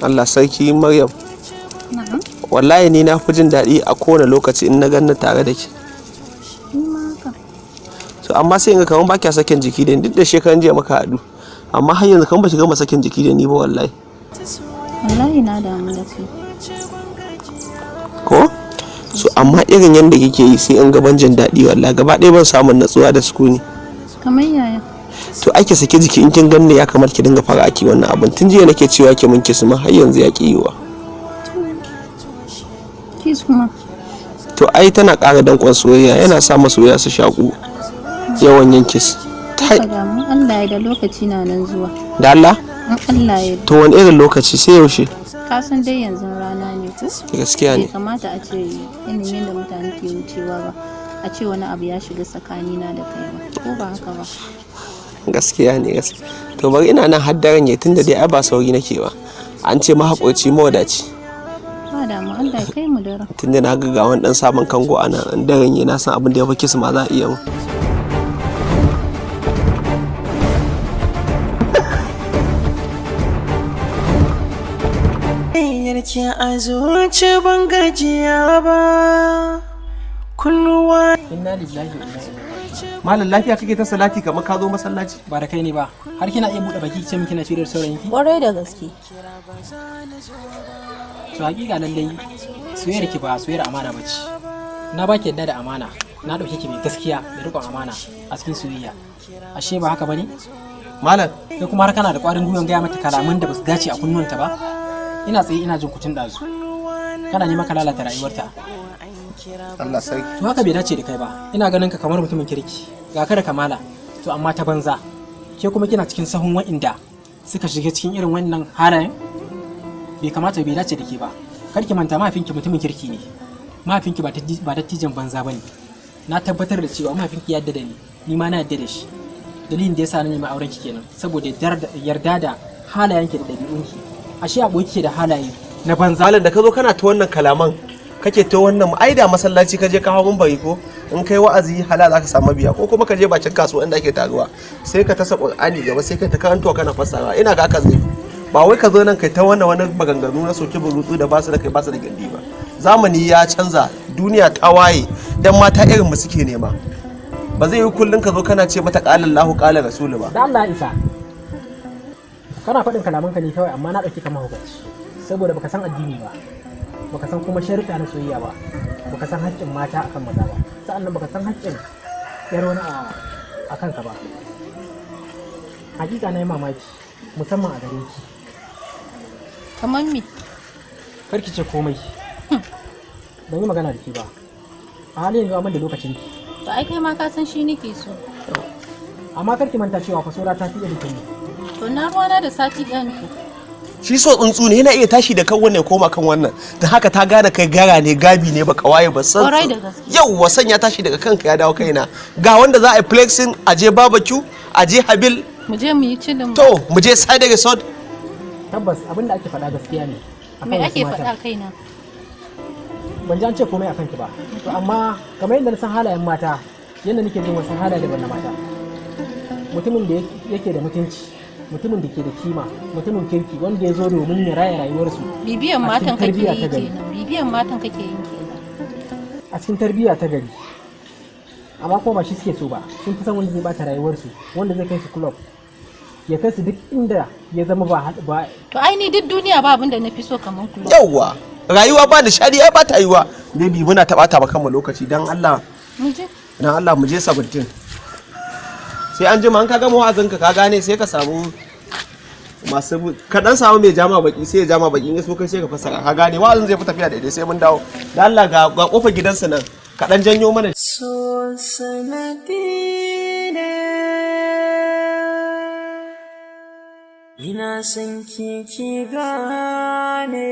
Allah sarki Maryam. Na'am. Wallahi ni na fi jin daɗi a kowane lokaci in na ganni tare da ke. Ni ma haka. To amma sai in ga kamar ba kya sakin jiki da ni, duk da shekaran jiya muka haɗu. Amma har yanzu kamar ba ki gama sakin jiki da ni ba wallahi. Wallahi na damu da kai. Ko? So amma irin yanda kike yi sai in ga ban jin daɗi wallahi, gaba ɗaya ban samun natsuwa da sukuni. Kamar yaya? To ake sake jiki in kin ganni ya kamata ki dinga fara aki wannan abun. Tun jiya nake cewa ki mun kiss ma har yanzu ya ki yiwa. Kiss kuma? To ai tana ƙara danƙon soyayya, yana sa masoya su shaƙu yawan yin kiss. Ka damu, Allah ya da lokaci na nan zuwa. Da Allah? In Allah ya. To wani irin lokaci sai yaushe? Ka san dai yanzu rana ne ko? Gaskiya ne. Bai kamata a ce yanayin yadda mutane ke wucewa ba. A ce wani abu ya shiga tsakanina da kai ba. Ko ba haka ba? Gaskiya ne, gaskiya. To bari ina nan har daren ya, tunda dai ai ba sauri nake ba. An ce mahaƙurci mawadaci. Ba damu, Allah ya kai mu daren. Tunda na ga wani dan sabon kango a nan, in daren ya na san abin da ya fi kiss ma za a iya mun. Yarki a zuci ban gajiya ba. Kunnuwa. Inna lillahi wa inna ilaihi raji'un. Malam lafiya kake ta salati kamar ka zo masallaci? Ba da kai ne ba. Har kina iya buɗe baki ce min kina shirin saurayinki? Kwarai da gaske. To hakika lallai soyayyar ki ba soyayyar amana bace. Na baki yadda da amana. Na dauke ki mai gaskiya da riƙon amana a cikin soyayya. Ashe ba haka bane? Malam, kai kuma har kana da ƙwarin gwiwan gaya mata kalaman da basu dace a kunnuwanta ba? Ina tsaye ina jin kutun ɗazu. Kana neman ka lalata rayuwarta. Allah sarki. To haka bai dace da kai ba. Ina ganin ka kamar mutumin kirki. Ga ka da kamala. To amma ta banza. Ke kuma kina cikin sahun wa'inda suka shiga cikin irin wannan halayen? Bai kamata, bai dace da ke ba. Kar ki manta mahaifinki mutumin kirki ne. Mahaifinki ba dattijan banza bane. Na tabbatar da cewa mahaifinki ya yarda da ni, ni ma na yarda da shi. Dalilin da yasa na nemi auren ki kenan, saboda yarda da halayenki da ɗabi'unki. Ashe a ɓoye kike da halaye na banza. Malam da ka zo kana ta wannan kalaman, kake ta wannan, ai da masallaci ka je ka hawo bari ko in kai wa'azi hala za ka samu biya, ko kuma ka je bakin kasuwa inda ake taruwa sai ka tasa Qur'ani gaba sai ka ta karanto kana fassara. Ina ga haka zai ba wai ka zo nan kai ta wannan wani maganganu na soke burutsu da basu da kai basu da gindi ba. Zamani ya canza, duniya ta waye, dan mata irin mu suke nema. Ba zai yi kullun ka zo kana ce mata qala Allahu qala Rasulu ba. Da Allah isa. Kana faɗin kalamanka ne kawai, amma na ɗauki kamar hukunci saboda baka san addini ba, baka san kuma sharuɗa na soyayya ba, baka san haƙƙin mata akan maza ba, sa'annan baka san haƙƙin yar wani a kanka ba. Hakika na yi mamaki musamman a gare ki. Kamar me? Kar ki ce komai. Ban yi magana da ke ba. A halin yanzu amma da lokacin ki. To ai kai ma ka san shi nake so. Amma kar ki manta cewa fasora ta fi iya bikin mu. To na ruwana da sati ɗayan ku. Shi so tsuntsu ne, yana iya tashi da kan wannan ya koma kan wannan. Don haka ta gane kai gara ne, gabi ne, baka waye ba san. Kwarai da gaske. Yau wasan ya tashi daga kanka ya dawo kaina. Ga wanda za a yi flexing, a je barbecue, a je Habil. Mu je mu yi chilling. To mu je side resort. Tabbas abin da ake faɗa gaskiya ne. Me ake faɗa kaina? Ban ji an ce komai akan ki ba. To amma kamar yadda na san halayen mata, yadda nake jin wasu halaye daban na mata. Mutumin da yake da mutunci, mutumin da ke da kima, mutumin kirki wanda ya zo domin ya raya rayuwarsu. Bibiyan matan kake yi kenan. Bibiyan matan kake yin kenan. A cikin tarbiyya ta gari. Amma kuma ba shi suke so ba. Sun fi son wanda zai bata rayuwarsu, wanda zai kai su club. Ya kai su duk inda ya zama ba. To ai ni duk duniya ba abin da na fi so kamar club. Yawwa, rayuwa ba nishadi ai ba ta yiwa. Baby muna ta bata kanmu lokaci dan Allah. Mu je. Dan Allah mu je 17. Sai an jima an ka gama wa'azinka ka gane sai ka samu masu ka dan samu mai jama baki sai ya jama baki in ya so kai sai ka fassara ka gane wa'azin zai fi tafiya daidai sai mun dawo. Da Allah ga kofar gidansa nan ka dan janyo mana. So sanadi ne ina son ki ki gane.